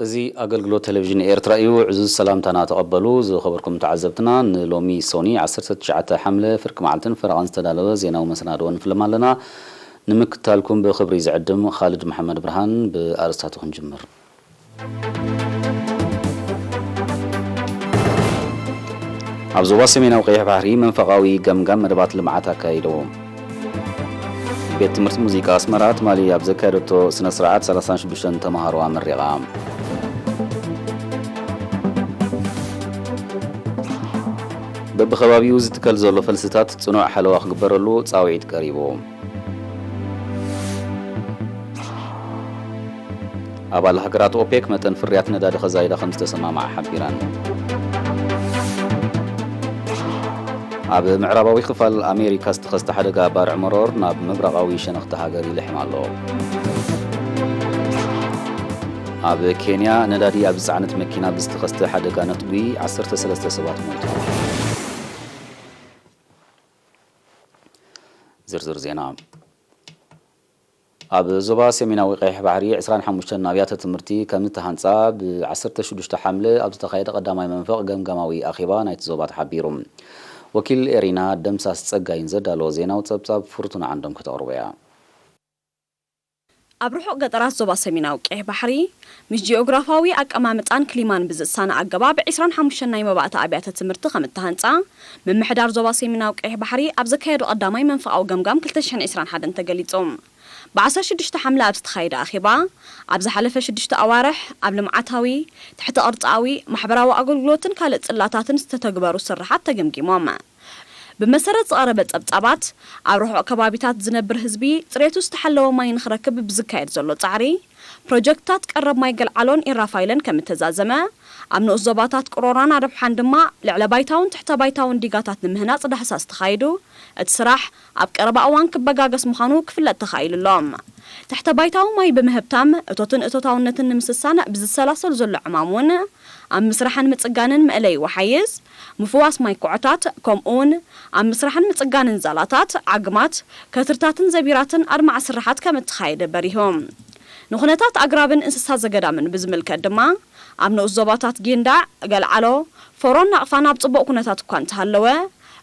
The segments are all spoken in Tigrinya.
እዚ ኣገልግሎት ቴሌቪዥን ኤርትራ እዩ። ዕዙዝ ሰላምታና ተቐበሉ። ዝኸበርኩም ተዓዘብትና፣ ንሎሚ ሶኒ ዓሰርተ ትሽዓተ ሓምለ ፍርቂ መዓልትን ፈረቓን ዝተዳለወ ዜናዊ መሰናድኦ ንፍልም ኣለና። ንምክታልኩም ብኽብሪ ዝዕድም ኻልድ መሓመድ ብርሃን። ብኣርእስታቱ ክንጅምር። ኣብ ዞባ ሰሜናዊ ቀይሕ ባሕሪ መንፈቓዊ ገምጋም መደባት ልምዓት ኣካይዱ። ቤት ትምህርቲ ሙዚቃ ኣስመራ ትማሊ ኣብ ዘካየደቶ ስነ ስርዓት ሰላሳን ሽዱሽተን ተምሃሮ ኣመሪቓ። በብኸባቢኡ ዝትከል ዘሎ ፈልስታት ጽኑዕ ሓለዋ ክግበረሉ ጻውዒት ቀሪቡ። ኣባል ሃገራት ኦፔክ መጠን ፍርያት ነዳዲ ከዛይዳ ከም ዝተሰማማዓ ሓቢረን። ኣብ ምዕራባዊ ክፋል ኣሜሪካ ዝተኸስተ ሓደጋ ባርዕ መሮር ናብ ምብራቓዊ ሸነኽቲ ሃገር ይልሕም ኣሎ። ኣብ ኬንያ ነዳዲ ኣብ ዝጸዓነት መኪና ብዝተኸስተ ሓደጋ ነትጒ ዓሰርተ ሰለስተ ሰባት ሞይቶም። ዝርዝር ዜና። ኣብ ዞባ ሰሜናዊ ቀይሕ ባሕሪ ዕስራን ሓሙሽተን ኣብያተ ትምህርቲ ከም ዝተሃንጻ ብ ዓሰርተ ሽዱሽተ ሓምለ ኣብ ዝተኻየደ ቀዳማይ መንፈቕ ገምጋማዊ ኣኼባ ናይቲ ዞባ ተሓቢሩ። ወኪል ኤሪና ደምሳስ ጸጋይን ዘዳለዎ ዜናዊ ጸብጻብ ፍርቱና ዓንዶም ከተቕርቦ እያ። ኣብ ርሑቕ ገጠራት ዞባ ሰሜናዊ ቀይሕ ባሕሪ፣ ምስ ጂኦግራፋዊ ኣቀማምጣን ክሊማን ብዝሳነ ኣገባብ ዕስራን ሓሙሽተን ናይ መባእታ ኣብያተ ትምህርቲ ከም እተሃንጻ፣ ምምሕዳር ዞባ ሰሜናዊ ቀይሕ ባሕሪ ኣብ ዘካየዶ ቀዳማይ መንፈቓዊ ገምጋም ክልተ ሽሕን ዕስራን ሓደን ተገሊጹ። ብ ዓሰርተ ሽዱሽተ ሓምለ ኣብ ዝተኻየደ ኣኼባ፣ ኣብ ዝሓለፈ ሽዱሽተ ኣዋርሕ ኣብ ልምዓታዊ፣ ትሕተ ቅርጻዊ፣ ማሕበራዊ ኣገልግሎትን ካልእ ጽላታትን ዝተተግበሩ ስርሓት ተገምጊሞም። ብመሰረት ዝቐረበ ጸብጻባት፣ ኣብ ርሑቕ ከባቢታት ዝነብር ህዝቢ ጽሬቱ ዝተሓለወ ማይ ንኽረክብ ብዝካየድ ዘሎ ጻዕሪ፣ ፕሮጀክትታት ቀረብ ማይ ገልዓሎን ኢራፋይለን ከም እተዛዘመ፣ ኣብ ንኡስ ዞባታት ቅሮራን ኣደብሓን ድማ ልዕለ ባይታውን ትሕተ ባይታውን ዲጋታት ንምህናጽ ዳህሳስ ተኻይዱ፣ እቲ ስራሕ ኣብ ቀረባ እዋን ክበጋገስ ምዃኑ ክፍለጥ ተኻኢሉ ኣሎ። ትሕተ ባይታዊ ማይ ብምህብታም እቶትን እቶታውነትን ንምስሳን ብዝሰላሰል ዘሎ ዕማም እውን ኣብ ምስራሕን ምጽጋንን መእለዪ ወሓይዝ፣ ምፍዋስ ማይ ኮዖታት፣ ከምኡውን ኣብ ምስራሕን ምጽጋንን ዛላታት፣ ዓግማት፣ ከትርታትን ዘቢራትን ኣድማዒ ስርሓት ከም እተኻየደ በሪሁ። ንኹነታት ኣግራብን እንስሳ ዘገዳምን ብዝምልከት ድማ፣ ኣብ ንኡስ ዞባታት ጊንዳዕ፣ ገልዓሎ፣ ፎሮን ናቕፋን ኣብ ጽቡቕ ኩነታት እኳ እንተሃለወ፣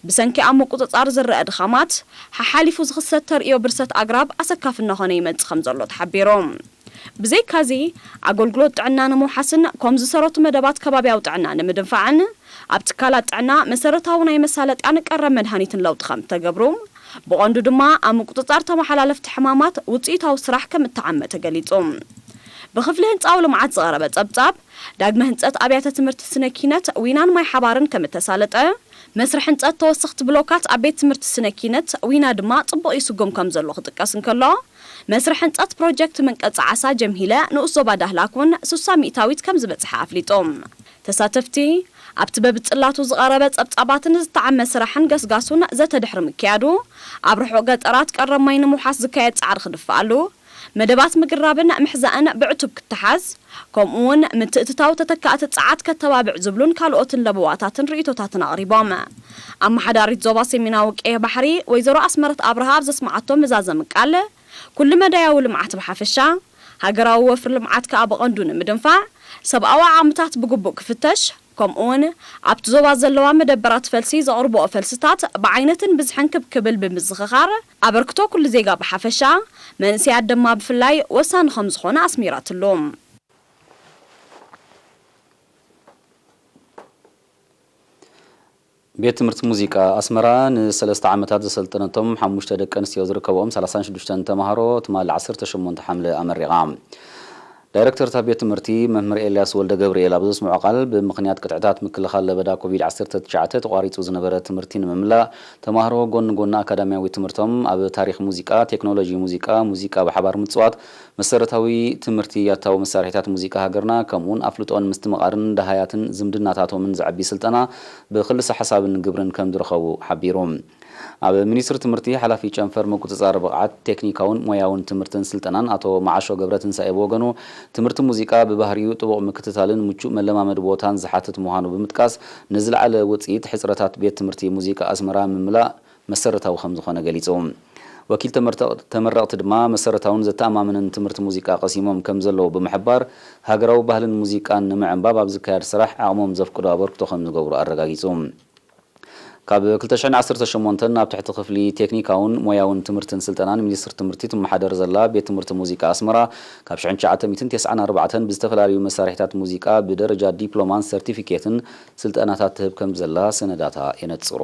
ብሰንኪ ኣብ ምቁጽጻር ዝረአ ድኻማት፣ ሓሓሊፉ ዝኽሰት ተርእዮ ብርሰት ኣግራብ ኣሰካፊ እናኾነ ይመጽእ ከም ዘሎ ተሓቢሩ። ብዘይካዚ፣ ኣገልግሎት ጥዕና ንምውሓስን፣ ከም ዝሰረቱ መደባት ከባብያዊ ጥዕና ንምድንፋዕን፣ ኣብ ትካላት ጥዕና መሰረታዊ ናይ መሳለጥያን ቀረብ መድሃኒትን ለውጢ ከም እተገብሩ፣ ብቐንዱ ድማ ኣብ ምቁጽጻር ተመሓላለፍቲ ሕማማት ውጽኢታዊ ስራሕ ከም እተዓመ ተገሊጹ። ብክፍሊ ህንጻዊ ልምዓት ዝቐረበ ጸብጻብ፣ ዳግመ ህንጸት ኣብያተ ትምህርቲ ስነ ኪነት ዊናን ማይ ሓባርን ከም እተሳለጠ፣ መስርሕ ህንጸት ተወሰኽቲ ብሎካት ኣብ ቤት ትምህርቲ ስነ ኪነት ዊና ድማ ጽቡቕ ይስጉም ከም ዘሎ ክጥቀስ እንከሎ፣ መስርሕ ህንጸት ፕሮጀክት መንቀጺ ዓሳ ጀምሂለ ንኡስ ዞባ ዳህላክ እውን ስሳ ሚእታዊት ከም ዝበጽሐ ኣፍሊጡ። ተሳተፍቲ፣ ኣብቲ በብጽላቱ ዝቐረበ ጸብጻባትን ዝተዓመ ስራሕን ገስጋሱን ዘተ ድሕሪ ምክያዱ፣ ኣብ ርሑቕ ገጠራት ቀረብ ማይ ንምውሓስ ዝካየድ ጻዕሪ ክድፋኣሉ፣ መደባት ምግራብን ምሕዛእን ብዕቱብ ክተሓዝ፣ ከምኡ እውን ምትእትታው ተተካእቲ ጸዓት ከተባብዕ ዝብሉን ካልኦትን ለበዋታትን ርእይቶታትን ኣቕሪቦም። ኣመሓዳሪት ዞባ ሰሜናዊ ቀይሕ ባሕሪ ወይዘሮ ኣስመረት ኣብርሃ ኣብ ዘስመዓቶ መዛዘሚ ቃል፣ ኩሉ መዳያዊ ልምዓት ብሓፈሻ፣ ሃገራዊ ወፍሪ ልምዓት ከኣ ብቐንዱ ንምድንፋዕ፣ ሰብኣዊ ዓቕምታት ብግቡእ ክፍተሽ፣ ከምኡውን ኣብቲ ዞባ ዘለዋ መደበራት ፈልሲ ዘቕርብኦ ፈልስታት ብዓይነትን ብዝሕን ክብ ክብል ብምዝኽኻር፣ ኣበርክቶ ኩሉ ዜጋ ብሓፈሻ፣ መንእሰያት ድማ ብፍላይ ወሳኒ ከም ዝኾነ ኣስሚራትሉ። ቤት ትምህርቲ ሙዚቃ ኣስመራ ንሰለስተ ዓመታት ዘሰልጠነቶም ሓሙሽተ ደቂ ኣንስትዮ ዝርከብኦም ሰላሳን ሽዱሽተን ተምሃሮ ትማሊ ዓሰርተ ሸሞንተ ሓምለ ኣመሪቓ። ዳይረክተር እታ ቤት ትምህርቲ መምህር ኤልያስ ወልደ ገብርኤል ኣብ ዘስምዖ ቃል፣ ብምኽንያት ቅጥዕታት ምክልኻል ለበዳ ኮቪድ ዓሰርተ ትሽዓተ ተቋሪጹ ዝነበረ ትምህርቲ ንምምላእ፣ ተምሃሮ ጎኒ ጎኒ ኣካዳሚያዊ ትምህርቶም ኣብ ታሪኽ ሙዚቃ፣ ቴክኖሎጂ ሙዚቃ፣ ሙዚቃ ብሓባር ምጽዋት፣ መሰረታዊ ትምህርቲ፣ ያታዊ መሳርሒታት ሙዚቃ ሃገርና፣ ከምኡውን ኣፍልጦን ምስትምቓርን ደሃያትን ዝምድናታቶምን ዘዕቢ ስልጠና ብክልሰ ሓሳብን ግብርን ከም ዝረኸቡ ሓቢሩ። ኣብ ሚኒስትሪ ትምህርቲ ሓላፊ ጨንፈር ምቁጽጻር ብቕዓት ቴክኒካውን ሞያውን ትምህርትን ስልጠናን ኣቶ መዓሾ ገብረትንሳኤ ብወገኑ፣ ትምህርቲ ሙዚቃ ብባህሪኡ ጥቡቕ ምክትታልን ምቹእ መለማመዲ ቦታን ዝሓትት ምዃኑ ብምጥቃስ፣ ንዝለዓለ ውጽኢት ሕጽረታት ቤት ትምህርቲ ሙዚቃ ኣስመራ ምምላእ መሰረታዊ ከም ዝኾነ ገሊጹ። ወኪል ተመርተ-፣ ተመረቕቲ ድማ መሰረታውን ዘተኣማምንን ትምህርቲ ሙዚቃ ቀሲሞም ከም ዘለዉ ብምሕባር፣ ሃገራዊ ባህልን ሙዚቃን ንምዕንባብ ኣብ ዝካየድ ስራሕ ዓቕሞም ዘፍቅዶ ኣበርክቶ ከም ዝገብሩ ኣረጋጊጹ። ካብ ክልተ ሽሕን ዓሰርተ ሸሞንተን ኣብ ትሕቲ ክፍሊ ቴክኒካውን ሞያውን ትምህርትን ስልጠናን ሚኒስትሪ ትምህርቲ ትመሓደር ዘላ ቤት ትምህርቲ ሙዚቃ ኣስመራ፣ ካብ ሽሕን ትሽዓተ ሚእትን ተስዓን ኣርባዕተን ብዝተፈላለዩ መሳርሒታት ሙዚቃ ብደረጃ ዲፕሎማን ሰርቲፊኬትን ስልጠናታት ትህብ ከም ዘላ ሰነዳታ የነጽሩ።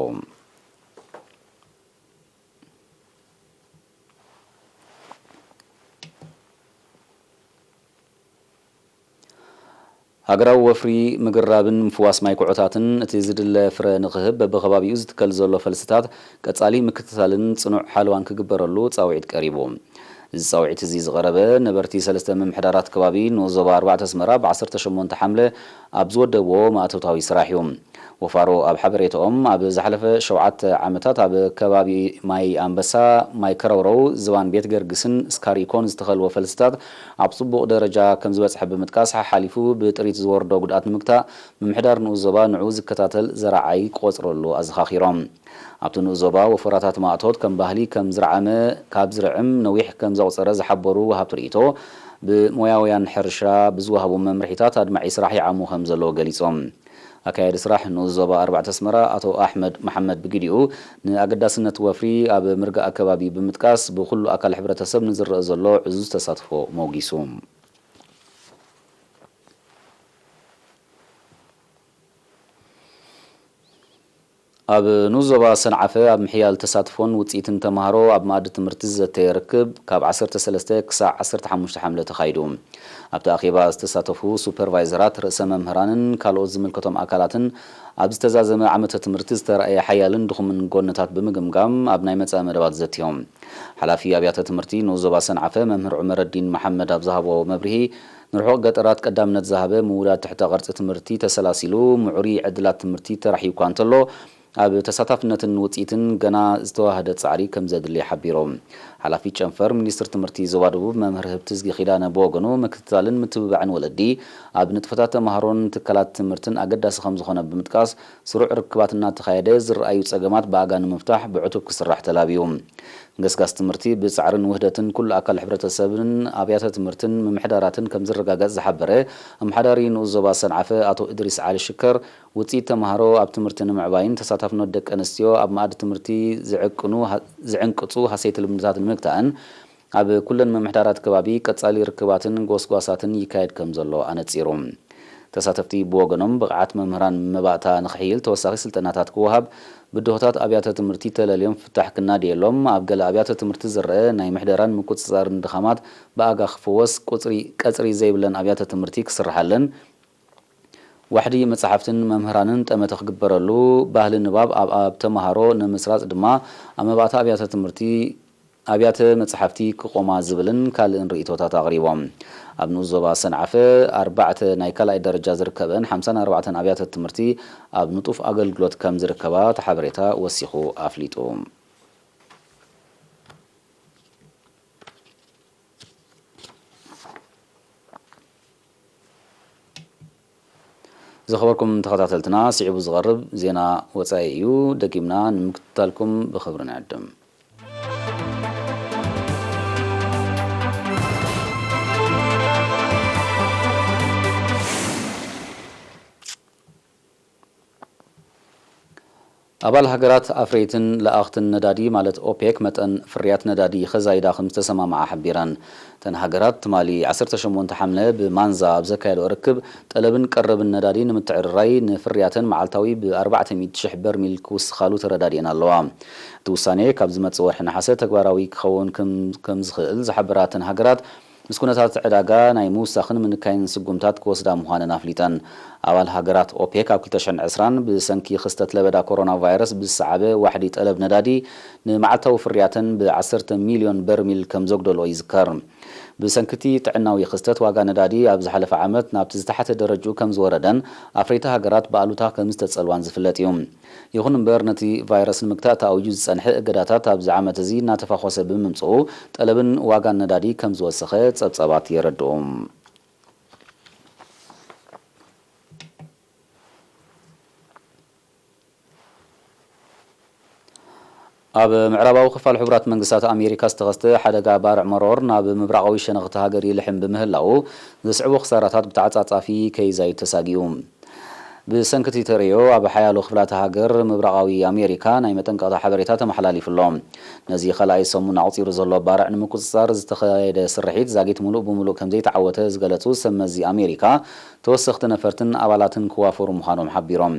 ሃገራዊ ወፍሪ ምግራብን ምፍዋስ ማይ ኩዖታትን እቲ ዝድለ ፍረ ንኽህብ በብኸባቢኡ ዝትከል ዘሎ ፈልስታት ቀጻሊ ምክትታልን ጽኑዕ ሓለዋን ክግበረሉ ጻውዒት ቀሪቡ። እዚ ጻውዒት እዚ ዝቐረበ ነበርቲ ሰለስተ ምምሕዳራት ከባቢ ንኡስ ዞባ ኣርባዕተ ኣስመራ ብ ዓሰርተ ሸሞንተ ሓምለ ኣብ ዝወደብዎ ማእቶታዊ ስራሕ እዩ። ወፋሮ ኣብ ሓበሬታኦም፣ ኣብ ዝሓለፈ ሸውዓተ ዓመታት ኣብ ከባቢ ማይ ኣንበሳ፣ ማይ ከረውረው፣ ዝባን ቤት ገርግስን ስካሪኮን ዝተኸልወ ፈልስታት ኣብ ጽቡቕ ደረጃ ከም ዝበጽሐ ብምጥቃስ፣ ሓሓሊፉ ብጥሪት ዝወርዶ ጉድኣት ንምግታእ ምምሕዳር ንኡስ ዞባ ንዑ ዝከታተል ዘረዓይ ክቖጽረሉ ኣዘኻኺሮም። ኣብቲ ንኡስ ዞባ ወፈራታት ማእቶት ከም ባህሊ ከም ዝረዓመ፣ ካብ ዝርዕም ነዊሕ ከም ዘቑጸረ ዝሓበሩ ወሃብቲ ርእይቶ፣ ብሞያውያን ሕርሻ ብዝወሃቡ መምርሒታት ኣድማዒ ስራሕ ይዓሙ ከም ዘለዎ ገሊጾም። ኣካያዲ ስራሕ ንኡስ ዞባ ኣርባዕተ ኣስመራ ኣቶ ኣሕመድ መሓመድ ብግዲኡ፣ ንኣገዳስነት ወፍሪ ኣብ ምርጋእ ኣከባቢ ብምጥቃስ፣ ብኹሉ ኣካል ሕብረተሰብ ንዝረአ ዘሎ ዕዙዝ ተሳትፎ መጒሱ። ኣብ ንኡስ ዞባ ሰንዓፈ ኣብ ምሕያል ተሳትፎን ውጽኢትን ተማሃሮ ኣብ መኣዲ ትምህርቲ ዝዘተየ ርክብ ካብ ዓሰርተ ሰለስተ ክሳዕ ዓሰርተ ሓሙሽተ ሓምለ ተኻይዱ። ኣብቲ ኣኼባ ዝተሳተፉ ሱፐርቫይዘራት፣ ርእሰ መምህራንን ካልኦት ዝምልከቶም ኣካላትን ኣብ ዝተዛዘመ ዓመተ ትምህርቲ ዝተራእየ ሓያልን ድኹምን ጎንታት ብምግምጋም ኣብ ናይ መጻኢ መደባት ዘትዮም። ሓላፊ ኣብያተ ትምህርቲ ንኡስ ዞባ ሰንዓፈ መምህር ዑመረዲን መሓመድ ኣብ ዝሃቦ መብርሂ፣ ንርሑቕ ገጠራት ቀዳምነት ዝሃበ ምውዳድ ትሕተ ቅርጺ ትምህርቲ ተሰላሲሉ፣ ምዕሩይ ዕድላት ትምህርቲ ተራሕዩ እኳ እንተሎ፣ ኣብ ተሳታፍነትን ውጽኢትን ገና ዝተዋህደ ጻዕሪ ከም ዘድሊ ሓቢሮም። ሓላፊ ጨንፈር ሚኒስትሪ ትምህርቲ ዞባ ደቡብ መምህር ህብትዝጊ ኪዳነ ብወገኑ፣ ምክትታልን ምትብባዕን ወለዲ ኣብ ንጥፈታት ተማሃሮን ትካላት ትምህርትን ኣገዳሲ ከም ዝኾነ ብምጥቃስ፣ ስሩዕ ርክባት እናተኻየደ ዝረኣዩ ጸገማት ብኣጋ ንምፍታሕ ብዕቱብ ክስራሕ ተላብዩ። ገስጋስ ትምህርቲ ብጻዕርን ውህደትን ኩሉ ኣካል ሕብረተሰብን ኣብያተ ትምህርትን ምምሕዳራትን ከም ዝረጋገጽ ዝሓበረ ኣመሓዳሪ ንኡስ ዞባ ሰንዓፈ ኣቶ እድሪስ ዓሊ ሽከር፣ ውጽኢት ተማሃሮ ኣብ ትምህርቲ ንምዕባይን ተሳታፍነት ደቂ ኣንስትዮ ኣብ መኣዲ ትምህርቲ ዝዕቅኑ፣ ዝዕንቅጹ ሃሰይቲ ልምድታት ንምግታእን ኣብ ኩለን ምምሕዳራት ከባቢ ቀጻሊ ርክባትን ጎስጓሳትን ይካየድ ከም ዘሎ ኣነጺሩ። ተሳተፍቲ ብወገኖም፣ ብቕዓት መምህራን መባእታ ንኽሕይል ተወሳኺ ስልጠናታት ክወሃብ፣ ብድሆታት ኣብያተ ትምህርቲ ተለልዮም ፍታሕ ክናድየሎም፣ ኣብ ገለ ኣብያተ ትምህርቲ ዝረአ ናይ ምሕደራን ምቁጽጻርን ድኻማት ብኣጋ ክፍወስ፣ ቁጽሪ፣ ቀጽሪ ዘይብለን ኣብያተ ትምህርቲ ክስርሓለን፣ ዋሕዲ መጻሕፍትን መምህራንን ጠመተ ክግበረሉ፣ ባህሊ ንባብ ኣብ፣ ኣብ ተማሃሮ ንምስራጽ ድማ ኣብ መባእታ ኣብያተ ትምህርቲ ኣብያተ መጻሕፍቲ ክቖማ ዝብልን ካልእን ርእይቶታት ኣቕሪቦም። ኣብ ንኡስ ዞባ ሰንዓፈ ኣርባዕተ ናይ ካልኣይ ደረጃ ዝርከበን ሓምሳን ኣርባዕተን ኣብያተ ትምህርቲ ኣብ ንጡፍ ኣገልግሎት ከም ዝርከባ እቲ ሓበሬታ ወሲኹ ኣፍሊጡ። ዝኸበርኩም ተኸታተልትና፣ ስዒቡ ዝቐርብ ዜና ወጻኢ እዩ። ደጊምና ንምክትታልኩም ብኽብሪ ንዕድም። ኣባል ሃገራት ኣፍረይትን ለኣኽትን ነዳዲ ማለት ኦፔክ መጠን ፍርያት ነዳዲ ከዛይዳ ከም ዝተሰማምዓ ሓቢረን። እተን ሃገራት ትማሊ ዓሰርተ ሸሞንተ ሓምለ ብማንዛ ኣብ ዘካየዶ ርክብ፣ ጠለብን ቀረብን ነዳዲ ንምትዕርራይ ንፍርያተን መዓልታዊ ብ ኣርባዕተ ሚእቲ ሽሕ በርሚል ክውስኻሉ ተረዳዲኤን ኣለዋ። እቲ ውሳኔ ካብ ዝመጽእ ወርሒ ነሓሰ ተግባራዊ ክኸውን ከም፣ ከም ዝኽእል ዝሓበራ እተን ሃገራት፣ ምስ ኩነታት ዕዳጋ ናይ ምውሳኽን ምንካይን ስጉምታት ክወስዳ ምዃነን ኣፍሊጠን። ኣባል ሃገራት ኦፔክ ኣብ ክልተ ሽሕን ዕስራን ብሰንኪ ክስተት ለበዳ ኮሮና ቫይረስ ብዝሰዓበ ዋሕዲ ጠለብ ነዳዲ፣ ንመዓልታዊ ፍርያተን ብ ዓሰርተ ሚልዮን በርሚል ከም ዘጉደሎ ይዝከር። ብሰንኪ እቲ ጥዕናዊ ክስተት ዋጋ ነዳዲ ኣብ ዝሓለፈ ዓመት ናብቲ ዝተሓተ ደረጅኡ ከም ዝወረደን ኣፍረይቲ ሃገራት ብኣሉታ ከም ዝተጸልዋን ዝፍለጥ እዩ። ይኹን እምበር ነቲ ቫይረስ ንምግታእ ተኣውዩ ዝጸንሐ እገዳታት ኣብዚ ዓመት እዚ እናተፋኾሰ ብምምጽኡ ጠለብን ዋጋን ነዳዲ ከም ዝወሰኸ ጸብጻባት የረድኡ። ኣብ ምዕራባዊ ክፋል ሕቡራት መንግስታት ኣሜሪካ ዝተኸስተ ሓደጋ ባርዕ መሮር ናብ ምብራቓዊ ሸነኽቲ ሃገር ይልሕም ብምህላዉ ዘስዕቦ ክሳራታት ብተዓጻጻፊ ከይዛይድ ተሳጊኡ። ብሰንኪ እቲ ተርእዮ ኣብ ሓያሎ ክፍላተ ሃገር ምብራቓዊ ኣሜሪካ ናይ መጠንቀቕታ ሓበሬታ ተመሓላሊፉ ኣሎ። ነዚ ካልኣይ ሰሙን ኣቑጺሩ ዘሎ ባርዕ ንምቁጽጻር ዝተኻየደ ስርሒት ዛጊት ምሉእ ብምሉእ ከም ዘይተዓወተ ዝገለጹ ሰብ መዚ ኣሜሪካ ተወሰኽቲ ነፈርትን ኣባላትን ክዋፈሩ ምዃኖም ሓቢሮም።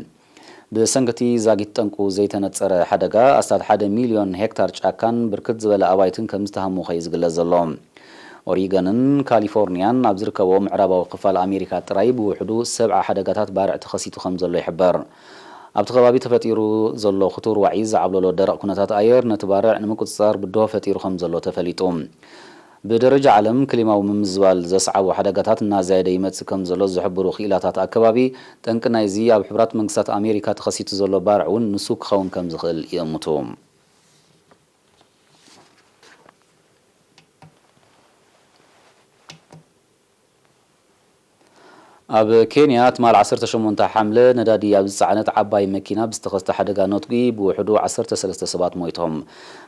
ብሰንኪ እቲ ዛጊት ጠንቁ ዘይተነጸረ ሓደጋ ኣስታት ሓደ ሚልዮን ሄክታር ጫካን ብርክት ዝበለ ኣባይትን ከም ዝተሃሞኸ እዩ ዝግለጽ ዘሎ። ኦሪገንን ካሊፎርኒያን ኣብ ዝርከብኦ ምዕራባዊ ክፋል ኣሜሪካ ጥራይ ብውሕዱ ሰብዓ ሓደጋታት ባርዕ ተኸሲቱ ከም ዘሎ ይሕበር። ኣብቲ ከባቢ ተፈጢሩ ዘሎ ክቱር ዋዒ ዝዓብለሎ ደረቕ ኩነታት ኣየር ነቲ ባርዕ ንምቁጽጻር ብድሆ ፈጢሩ ከም ዘሎ ተፈሊጡ። ብደረጃ ዓለም ክሊማዊ ምምዝባል ዘስዓቦ ሓደጋታት እናዛየደ ይመጽእ ከም ዘሎ ዝሕብሩ ክኢላታት ኣከባቢ፣ ጠንቂ ናይዚ ኣብ ሕቡራት መንግስታት ኣሜሪካ ተኸሲቱ ዘሎ ባርዕ እውን ንሱ ክኸውን ከም ዝኽእል ይእምቱ። ኣብ ኬንያ ትማል ዓሰርተ ሸሞንተ ሓምለ ነዳዲ ኣብ ዝጸዓነት ዓባይ መኪና ብዝተኸስተ ሓደጋ ነትጒ ብውሕዱ ዓሰርተ ሰለስተ ሰባት ሞይቶም።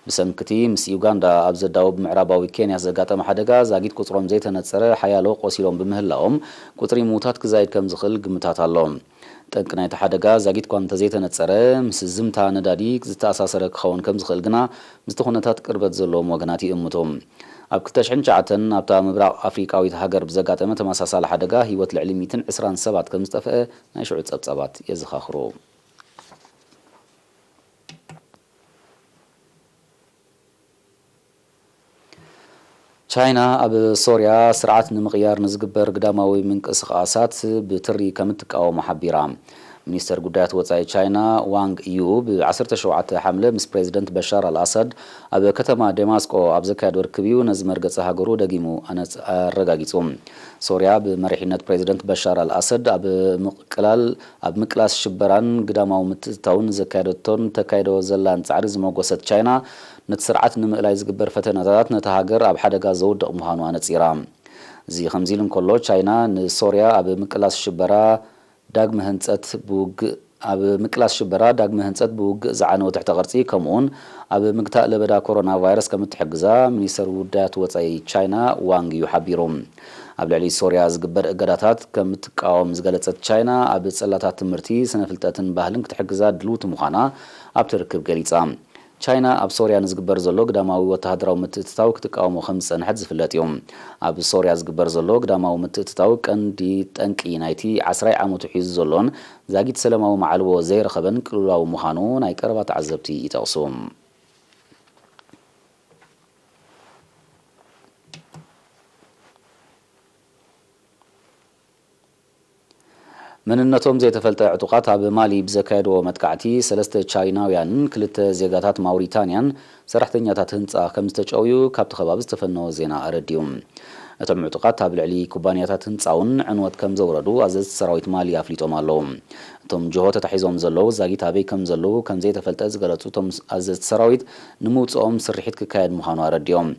ብሰንኪ እቲ ምስ ዩጋንዳ ኣብ ዘዳውብ ምዕራባዊ ኬንያ ዘጋጠመ ሓደጋ ዛጊት ቁጽሮም ዘይተነጸረ ሓያሎ ቆሲሎም ብምህላዎም ቁጽሪ ምዉታት ክዛይድ ከም ዝኽእል ግምታት ኣሎ። ጠንቂ ናይቲ ሓደጋ ዛጊት እኳ እንተዘይተነጸረ፣ ምስ ዝምታ ነዳዲ ዝተኣሳሰረ ክኸውን ከም ዝኽእል ግና ምስቲ ኩነታት ቅርበት ዘለዎም ወገናት ይእምቱ። ኣብ ክልተ ሽሕን ትሽዓተን ኣብታ ምብራቕ ኣፍሪቃዊት ሃገር ብዘጋጠመ ተመሳሳሊ ሓደጋ ህይወት ልዕሊ ሚእትን ዕስራን ሰባት ከም ዝጠፍአ ናይ ሽዑ ጸብጻባት የዘኻኽሩ። ቻይና ኣብ ሶርያ ስርዓት ንምቕያር ንዝግበር ግዳማዊ ምንቅስቓሳት ብትሪ ከም እትቃወሞ ሓቢራ። ሚኒስተር ጉዳያት ወጻኢ ቻይና ዋንግ ዩ ብ ዓሰርተ ሸውዓተ ሓምለ ምስ ፕሬዚደንት በሻር ኣልኣሳድ ኣብ ከተማ ደማስቆ ኣብ ዘካየዶ ርክብ እዩ ነዚ መርገጺ ሃገሩ ደጊሙ ኣነጽ-፣ ኣረጋጊጹ። ሶርያ ብመሪሕነት ፕሬዚደንት በሻር ኣልኣሳድ ኣብ ምቕላል ኣብ ምቅላስ ሽበራን ግዳማዊ ምትእትታውን ዘካየደቶን ተካይዶ ዘላን ጻዕሪ ዝመጎሰት ቻይና፣ ነቲ ስርዓት ንምእላይ ዝግበር ፈተነታት ነታ ሃገር ኣብ ሓደጋ ዘውድቕ ምዃኑ ኣነጺራ። እዚ ከምዚ ኢሉ እንከሎ፣ ቻይና ንሶርያ ኣብ ምቅላስ ሽበራ ዳግመ ህንጸት ብውግእ፣ ኣብ ምቅላስ ሽበራ ዳግመ ህንጸት ብውግእ ዝዓነወ ትሕተ ቅርጺ፣ ከምኡውን ኣብ ምግታእ ለበዳ ኮሮና ቫይረስ ከም እትሕግዛ ሚኒስተር ጉዳያት ወጻኢ ቻይና ዋንግ ዩ ሓቢሩ። ኣብ ልዕሊ ሶርያ ዝግበር እገዳታት ከም እትቃወም ዝገለጸት ቻይና፣ ኣብ ጽላታት ትምህርቲ፣ ስነ ፍልጠትን ባህልን ክትሕግዛ ድልውቲ ምዃና ኣብቲ ርክብ ገሊጻ። ቻይና ኣብ ሶርያ ንዝግበር ዘሎ ግዳማዊ ወተሃደራዊ ምትእትታው ክትቃወሞ ከም ዝጸንሐት ዝፍለጥ እዩ። ኣብ ሶርያ ዝግበር ዘሎ ግዳማዊ ምትእትታው ቀንዲ ጠንቂ ናይቲ ዓስራይ ዓመቱ ሒዙ ዘሎን ዛጊት ሰላማዊ መዓልቦ ዘይረኸበን ቅልውላው ምዃኑ ናይ ቀረባ ተዓዘብቲ ይጠቕሱ። መንነቶም ዘይተፈልጠ ዕጡቓት ኣብ ማሊ ብዘካየድዎ መጥቃዕቲ ሰለስተ ቻይናውያንን ክልተ ዜጋታት ማውሪታንያን ሰራሕተኛታት ህንጻ ከም ዝተጨውዩ ካብቲ ከባቢ ዝተፈነወ ዜና ኣረዲኡ። እቶም ዕጡቓት ኣብ ልዕሊ ኩባንያታት ህንጻ እውን ዕንወት ከም ዘውረዱ ኣዘዝቲ ሰራዊት ማሊ ኣፍሊጦም ኣለዉ። እቶም ጅሆ ተታሒዞም ዘለዉ ዛጊት ኣበይ ከም ዘለዉ ከም ዘይተፈልጠ ዝገለጹ እቶም ኣዘዝቲ ሰራዊት፣ ንምውጽኦም ስርሒት ክካየድ ምዃኑ ኣረዲኦም።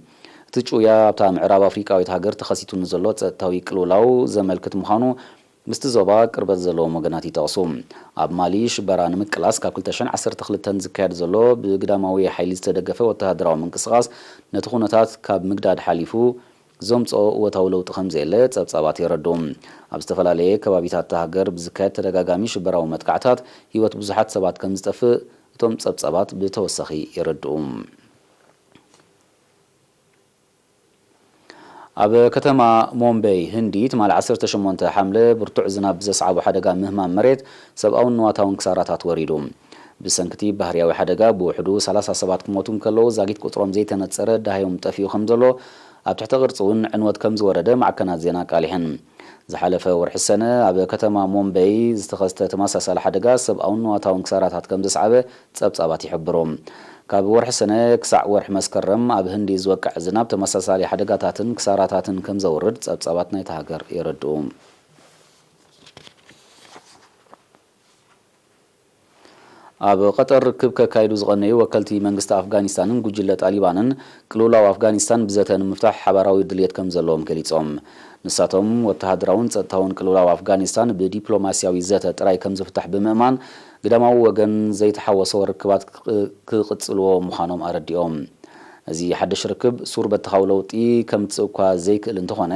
እቲ ጭውያ ኣብታ ምዕራብ ኣፍሪቃዊት ሃገር ተኸሲቱ ንዘሎ ጸጥታዊ ቅልውላው ዘመልክት ምዃኑ ምስቲ ዞባ ቅርበት ዘለዎም ወገናት ይጠቕሱ። ኣብ ማሊ ሽበራ ንምቅላስ ካብ ክልተ ሽሕን ዓሰርተ ክልተን ዝካየድ ዘሎ ብግዳማዊ ሓይሊ ዝተደገፈ ወተሃደራዊ ምንቅስቓስ ነቲ ኩነታት ካብ ምግዳድ ሓሊፉ ዘምጽኦ እወታዊ ለውጢ ከም ዘየለ ጸብጻባት የረድኡ። ኣብ ዝተፈላለየ ከባቢታት እታ ሃገር ብዝካየድ ተደጋጋሚ ሽበራዊ መጥቃዕታት ህይወት ብዙሓት ሰባት ከም ዝጠፍእ እቶም ጸብጻባት ብተወሳኺ የረድኡ። ኣብ ከተማ ሞምበይ ህንዲ ትማሊ ዓሰርተ ሸሞንተ ሓምለ ብርቱዕ ዝናብ ብዘስዓቦ ሓደጋ ምህማም መሬት ሰብኣውን ንዋታውን ክሳራታት ወሪዱ። ብሰንክቲ ባህርያዊ ሓደጋ ብውሕዱ ሰላሳ ሰባት ክሞቱ እንከለዉ ዛጊት ቁጽሮም ዘይተነጸረ ደሃዮም ጠፊኡ ከም ዘሎ ኣብ ትሕተ ቅርጺ እውን ዕንወት ከም ዝወረደ ማዕከናት ዜና ኣቃሊሐን። ዝሓለፈ ወርሒ ሰነ ኣብ ከተማ ሞምበይ ዝተኸስተ ተመሳሳሊ ሓደጋ ሰብኣውን ንዋታውን ክሳራታት ከም ዘስዓበ ጸብጻባት ይሕብሩ። ካብ ወርሒ ሰነ ክሳዕ ወርሒ መስከረም ኣብ ህንዲ ዝወቅዕ ዝናብ ተመሳሳሊ ሓደጋታትን ክሳራታትን ከም ዘውርድ ጸብጻባት ናይታ ሃገር የረድኡ። ኣብ ቀጠር ርክብ ከካይዱ ዝቐነዩ ወከልቲ መንግስቲ ኣፍጋኒስታንን ጉጅለ ጣሊባንን ቅልውላው ኣፍጋኒስታን ብዘተ ንምፍታሕ ሓባራዊ ድልየት ከም ዘለዎም ገሊጾም። ንሳቶም ወተሃደራውን ጸጥታውን ቅልውላው ኣፍጋኒስታን ብዲፕሎማስያዊ ዘተ ጥራይ ከም ዝፍታሕ ብምእማን፣ ግዳማዊ ወገን ዘይተሓወሶ ርክባት ክቕ-፣ ክቕጽልዎ ምዃኖም ኣረዲኦም። እዚ ሓድሽ ርክብ ሱር በተኻዊ ለውጢ ከምጽእ እኳ ዘይክእል እንተኾነ፣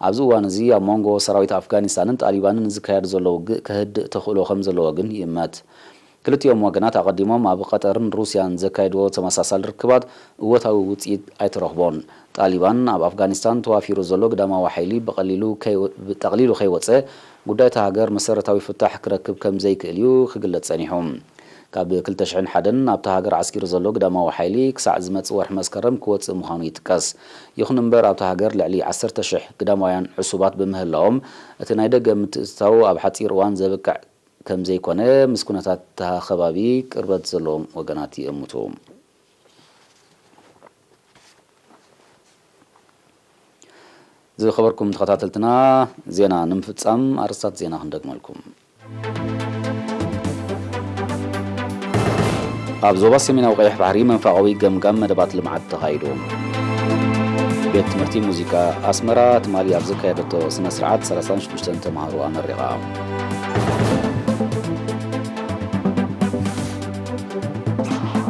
ኣብዚ እዋን እዚ ኣብ መንጎ ሰራዊት ኣፍጋኒስታንን ጣሊባንን ዝካየድ ዘሎ ውግእ ከህድእ ተኽእሎ ከም ዘለዎ ግን ይእመት። ክልቲኦም ወገናት ኣቐዲሞም ኣብ ቀጠርን ሩስያን ዘካየድዎ ተመሳሳሊ ርክባት እወታዊ ውጽኢት ኣይተረኽቦን። ጣሊባን ኣብ ኣፍጋኒስታን ተዋፊሩ ዘሎ ግዳማዊ ሓይሊ ብቐሊሉ ከይ-፣ ብጠቕሊሉ ከይወጸ፣ ጉዳይ እታ ሃገር መሰረታዊ ፍታሕ ክረክብ ከም ዘይክእል እዩ ክግለጽ ጸኒሑ። ካብ ክልተ ሽሕን ሓደን ኣብታ ሃገር ዓስኪሩ ዘሎ ግዳማዊ ሓይሊ ክሳዕ ዝመጽእ ወርሒ መስከረም ክወጽእ ምዃኑ ይጥቀስ። ይኹን እምበር ኣብታ ሃገር ልዕሊ ዓሰርተ ሽሕ ግዳማውያን ዕሱባት ብምህላዎም፣ እቲ ናይ ደገ ምትእትታው ኣብ ሓጺር እዋን ዘብቅዕ ከም ዘይኮነ ምስ ኩነታት እታ ከባቢ ቅርበት ዘለዎም ወገናት ይእምቱ። ዝኸበርኩም ተኸታተልትና፣ ዜና ንምፍጻም ኣርእስታት ዜና ክንደግመልኩም። ኣብ ዞባ ሰሜናዊ ቀይሕ ባሕሪ መንፈቓዊ ገምጋም መደባት ልምዓት ተኻይዱ። ቤት ትምህርቲ ሙዚቃ ኣስመራ ትማሊ ኣብ ዘካየደቶ ስነ ስርዓት ሰላሳን ሽዱሽተን ተምሃሮ ኣመሪቓ።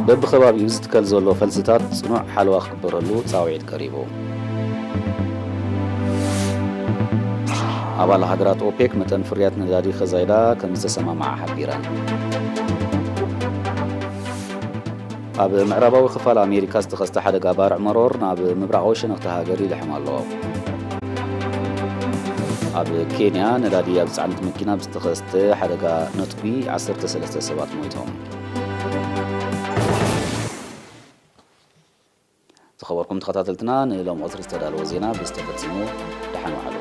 በብኸባቢኡ ዝትከል ዘሎ ፈልስታት ጽኑዕ ሓለዋ ክግበረሉ ጻውዒት ቀሪቡ። ኣባል ሃገራት ኦፔክ መጠን ፍርያት ነዳዲ ከዛይዳ ከም ዝተሰማምዓ ሓቢረን። ኣብ ምዕራባዊ ክፋል ኣሜሪካ ዝተኸስተ ሓደጋ ባርዕ መሮር ናብ ምብራቓዊ ሸነኽቲ ሃገር ይልሕም ኣሎ። ኣብ ኬንያ ነዳዲ ኣብ ዝጸዓነት መኪና ብዝተኸስተ ሓደጋ ነጥቢ ዓሰርተ ሰለስተ ሰባት ሞይቶም። ዝኸበርኩም ተኸታተልትና፣ ንሎም ቐትሪ ዝተዳለወ ዜና ብዝተፈጸሙ ደሓን ዋዕሉ።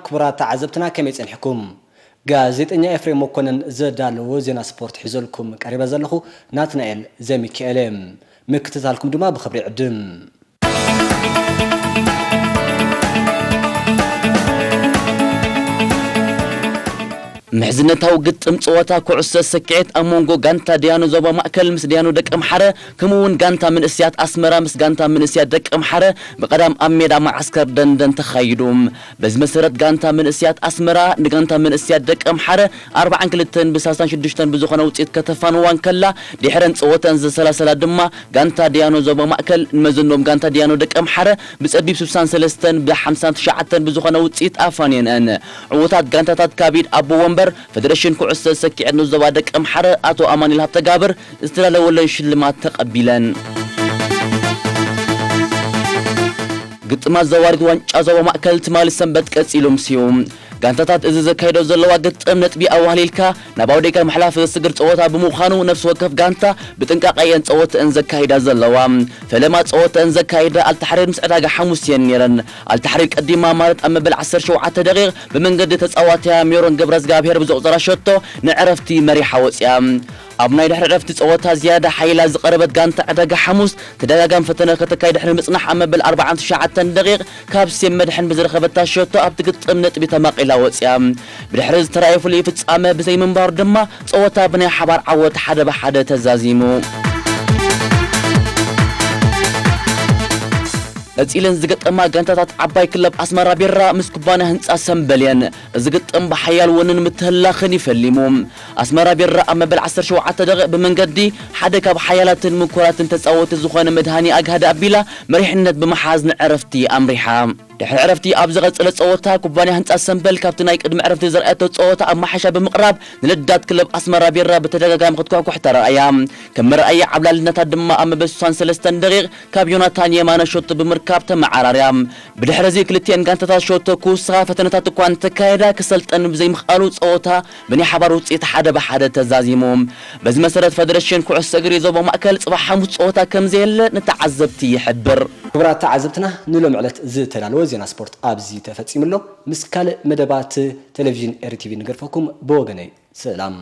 ክቡራት ተዓዘብትና ከመይ ጸኒሕኩም? ጋዜጠኛ ኤፍሬም መኮነን ዘዳለዎ ዜና ስፖርት ሒዘልኩም ቀሪበ ዘለኹ ናትናኤል ዘሚካኤል እየ። ምክትታልኩም ድማ ብኽብሪ ይዕድም። ምሕዝነታዊ ግጥም ጸወታ ኩዕሶ ሰኪዔት ኣብ መንጎ ጋንታ ዲያኑ ዞባ ማእከል ምስ ዲያኑ ደቀምሓረ፣ ከምኡ እውን ጋንታ መንእሰያት ኣስመራ ምስ ጋንታ መንእሰያት ደቀምሓረ ብቐዳም ኣብ ሜዳ መዓስከር ደንደን ተኻይዱ። በዚ መሰረት ጋንታ መንእሰያት ኣስመራ ንጋንታ መንእሰያት ደቀምሓረ ኣርብዓን ክልተን ብሰላሳን ሽዱሽተን ብዝኾነ ውጽኢት ከተፋንዋ እንከላ፣ ድሕረን ጸወተን ዘሰላሰላ ድማ ጋንታ ዲያኖ ዞባ ማእከል ንመዘኖም ጋንታ ዲያኖ ደቀምሓረ ብጸቢብ ስሳን ሰለስተን ብሓምሳን ትሽዓተን ብዝኾነ ውጽኢት ኣፋንየንአን። ዕዉታት ጋንታታት ካብ ኢድ ኣቦ ወንበር ፈደረሽን ኩዕሶ ሰኪዐት ንዞባ ደቀምሓረ ኣቶ ኣማኑኤል ሃብተጋብር ዝተዳለወለን ሽልማት ተቐቢለን። ግጥማት ዘዋርግ ዋንጫ ዞባ ማእከል ትማሊ ሰንበት ቀጺሉ ምስዩ። ጋንታታት እዚ ዘካይዶ ዘለዋ ግጥም ነጥቢ ኣዋህሊልካ ናብ ኣውደጋ ምሕላፍ ዘስግር ጸወታ ብምዃኑ፣ ነፍሲ ወከፍ ጋንታ ብጥንቃቐ እየን ጸወተአን ዘካይዳ ዘለዋ። ፈለማ ጸወተአን ዘካይዳ ኣልታሕሪር ምስ ዕዳጋ ሓሙስ እየን ነይረን። ኣልታሕሪር ቀዲማ፣ ማለት ኣብ መበል ዓሰርተ ሸውዓተ ደቂቕ ብመንገዲ ተጻዋትያ ሜሮን ገብረዝጋብሄር ብዘቑጸራ ሸቶ ንዕረፍቲ መሪሓ ወጺኣ። ኣብ ናይ ድሕሪ ዕረፍቲ ጸወታ ዝያዳ ሓይላ ዝቐረበት ጋንታ ዕዳጋ ሓሙስ ተደጋጋሚ ፈተነ ከተካይድ ድሕሪ ምጽናሕ፣ ኣብ መበል ኣርብዓን ትሽዓተን ደቂቕ ካብ ሴም መድሕን ብዝረኸበታ ሸቶ ኣብቲ ግጥም ነጥቢ ተማቒላ ወጺኣ። ብድሕሪ ዝተራእየ ፍሉይ ፍጻመ ብዘይምንባሩ ድማ ጸወታ ብናይ ሓባር ዓወት ሓደ ብሓደ ተዛዚሙ። ቀጺለን ዝገጠማ ጋንታታት ዓባይ ክለብ ኣስመራ ቢራ ምስ ኩባንያ ህንጻ ሰምበል እየን። እዚ ግጥም ብሓያል ወንን ምትህልላኽን እዩ ፈሊሙ። ኣስመራ ቢራ ኣብ መበል ዓሰርተ ሸውዓተ ደቂቕ ብመንገዲ ሓደ ካብ ሓያላትን ምኩራትን ተጻወቲ ዝኾነ መድሃኒ ኣግሃዲ ኣቢላ መሪሕነት ብምሓዝ ንዕረፍቲ ኣምሪሓ። ድሕሪ ዕረፍቲ ኣብ ዝቐጸለ ጸወታ ኩባንያ ህንጻ ሰምበል ካብቲ ናይ ቅድሚ ዕረፍቲ ዘርኣየቶ ጸወታ ኣማሓሻ ብምቕራብ ንልዳት ክለብ ኣስመራ ቢራ ብተደጋጋሚ ክትኳኳሕ ተራእያ። ከም መርኣያ ዓብላልነታ ድማ ኣብ መበል ስሳን ሰለስተን ደቂቕ ካብ ዮናታን የማነ ሾቶ ብምርካብ ተመዓራርያ። ብድሕርዚ ክልቲኤን ጋንታታት ሾቶ ክውስኻ ፈተነታት እኳ እንተካየዳ ክሰልጠን ብዘይምኽኣሉ ጸወታ ብናይ ሓባር ውጽኢት ሓደ ብሓደ ተዛዚሙ። በዚ መሰረት ፈደረሽን ኩዕሶ እግሪ ዞባ ማእከል ጽባሕ ሓሙስ ጸወታ ከም ዘየለ ንተዓዘብቲ ይሕብር። ክቡራት ተዓዘብትና ንሎም ዕለት ዝተዳለወ ዜና ስፖርት ኣብዚ ተፈጺሙ ኣሎ። ምስ ካልእ መደባት ቴሌቪዥን ኤሪ ቲቪ ንገርፈኩም። ብወገነይ ሰላም።